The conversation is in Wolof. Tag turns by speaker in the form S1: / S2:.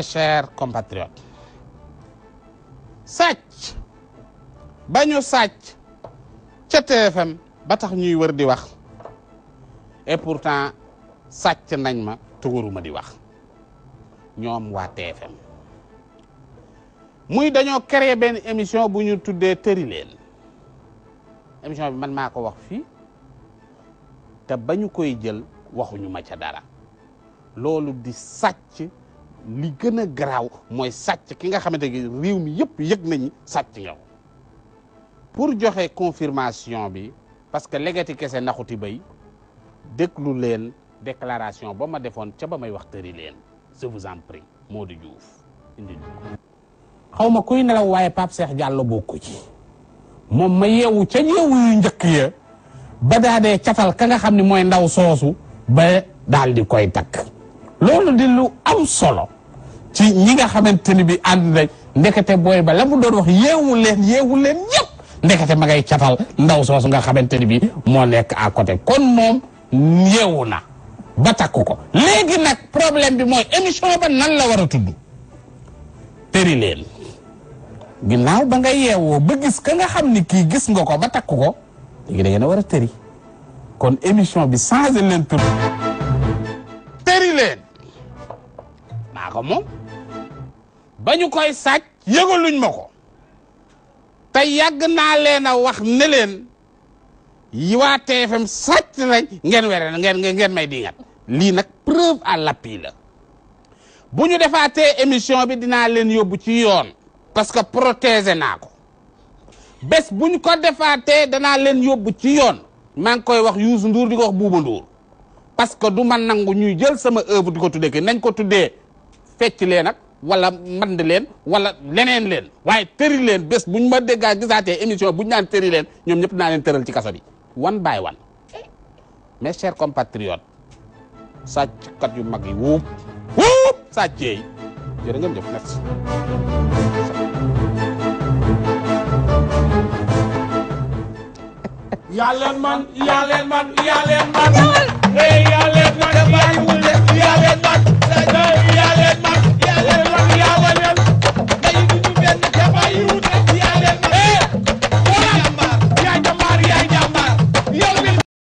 S1: Chers compatriotes, sàcc bañu sàcc ca TFM ba tax ñuy wër di wax et pourtant sàcc nañ ma te waruma di wax ñoom waa TFM muy dañoo créer benn émission bu ñu tuddee teudileen émission bi man maa ko wax fii te bañu koy jël waxuñu ma ca dara loolu di sàcc li gën a garaaw mooy sàcc ki nga xamante ne réew mi yëpp yëg nañu sàcc nga pour joxe confirmation bi parce que legati kese naxuti bay déglu leen déclaration ba ma defoon ca ba may wax teudileen je vous en prie Modou Diouf indi xaw ma kuy nelaw waaye Pape Cheikh Diallo bokku ci moom ma yeewu ca yeewu yu njëkk ya ba daa dee catal ka nga xam ne mooy ndaw soosu ba daal di koy takk loolu di lu am solo ci ñi nga xamante ni bi ànd nañ ndekete booy ba la mu doon wax yeewu leen ñëpp ndekete ma ngay catal ndaw soosu nga xamante ni bi moo nekk à côté kon moom yeewu na ba takk ko léegi nag problème bi mooy émission ba nan la war a tudd teudileen ginnaaw ba nga yeewoo ba gis ka nga xam ni kii gis nga ko ba takk ko léegi da ngeen a war a tëri kon émission bi changé leen tur teudileen maa ko moom ba ñu koy sàcc yëgaluñ ma ko te yàgg naa leen a wax ne leen yi waa TFM sàcc nañ ngeen were ngeen may dingat lii nag preuve à l'appui la bu ñu defaatee émission bi dinaa leen yóbbu ci yoon parce que protéger naa ko bés bu ñu ko defaatee danaa leen yóbbu ci yoon maa ngi koy wax Youssou Ndour di ko wax Bouba Ndour parce que du man nangu ñuy jël sama œuvre di ko tuddee ki nañ ko tuddee fecc leen nag wala mand leen wala leneen leen waaye teudileen bés bu ñu ma déggaa gisaatee émission bu ñu naan teudileen ñoom ñëpp naa leen tëral ci kaso bi one by one mes chers compatriotes sàcckat yu mag yi wuub sàccee yi jërë ngeen jëf merci
S2: yaa leen man yaa leen man yaa leen man yaa leen man yaa leen man